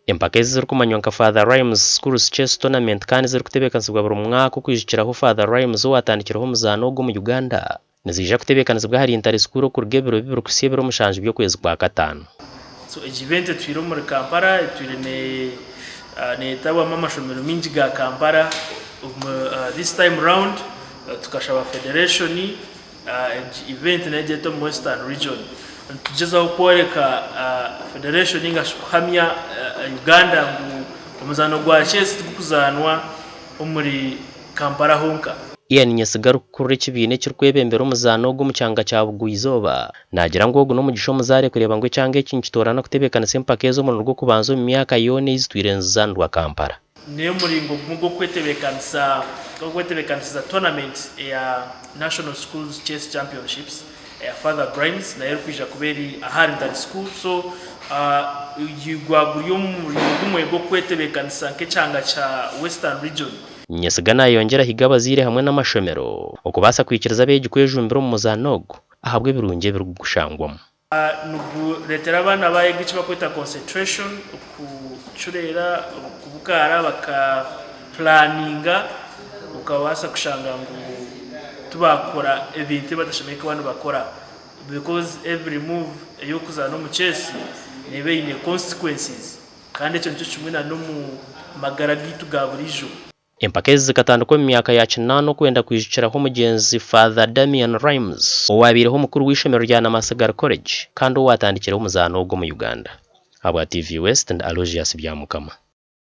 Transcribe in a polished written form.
Empaka ezi ezirikumanywa nka Father Rhymes Schools Chess Tournament kandi ezirikutebeekanisibwa buri mwaka okwijukiraho Father Rhymes owaatandikireho omuzaano ogu omu Uganda, niziija kutebeekanisibwa ahari Ntare School okuruga ebiro bibiri kuhitsya ebiro mushanju by'okwezi kwa Kataano. So egi event etwire omuri Kampala etwire neyetabwamu amashomero mingi ga Kampala. This time round tukashaba federation egi event nayo egyete omu Western region. Nitugyezaho kworeka federation ningashi kuhamya Uganda ngu omuzaano gwa chess tigukuzanwa omuri Kampala honka. Ian Nyesiga arikukurira ekibiina ekirikwebembera omuzaano ogu omu kyanga kya Bugwa-izooba naagira ngu ogu n'omugisha omuzaare kureeba ngu ekyanga eki nikitoorana kutebeekanisa empaka ezi omurundi gw'okubanza omu myaka yoona ei zitwire nizizaanirwa Kampala. N'omuringo gumwe gw'okwetebeekanisa gw'okwetebeekanisiza tournament eya National Schools Chess Championships eya Father Grimes nayo erikwija kuba eri ahari Ntare School so gwaba guri omuringo gumwe gw'okwetebeekanisa nk'ekyanga kya Western Region. Nyesiga nayongyera ahiga abazaire hamwe n'amashomero okubaasa kwikiriza abeegi kwejumbira omu muzaano ogu ahabw'ebirungi ebirikugushangwamu. Nigureetera abaana baayega eki barikweta concentration, okucureera, okubukaara baka pulaninga okabaasa kushanga ngu tibaakora ebintu ebi batashemereire kuba nibakora because every move ey'okuzaana omu chess neeba eine consequences. Kandi ekyo nikyo kimwe na n'omu magara gaitu ga buriijo. Empaka ezi zikatandikwa omu myaka ya kinaana okwenda kwijukiraho omugyenzi Father Damian Rhymes owaabaireho omukuru w'eishomero rya Namasagali College kandi owaatandikireho omuzaano ogu omu Uganda. Ahabwa TV West ndi Aloysius Byamukama.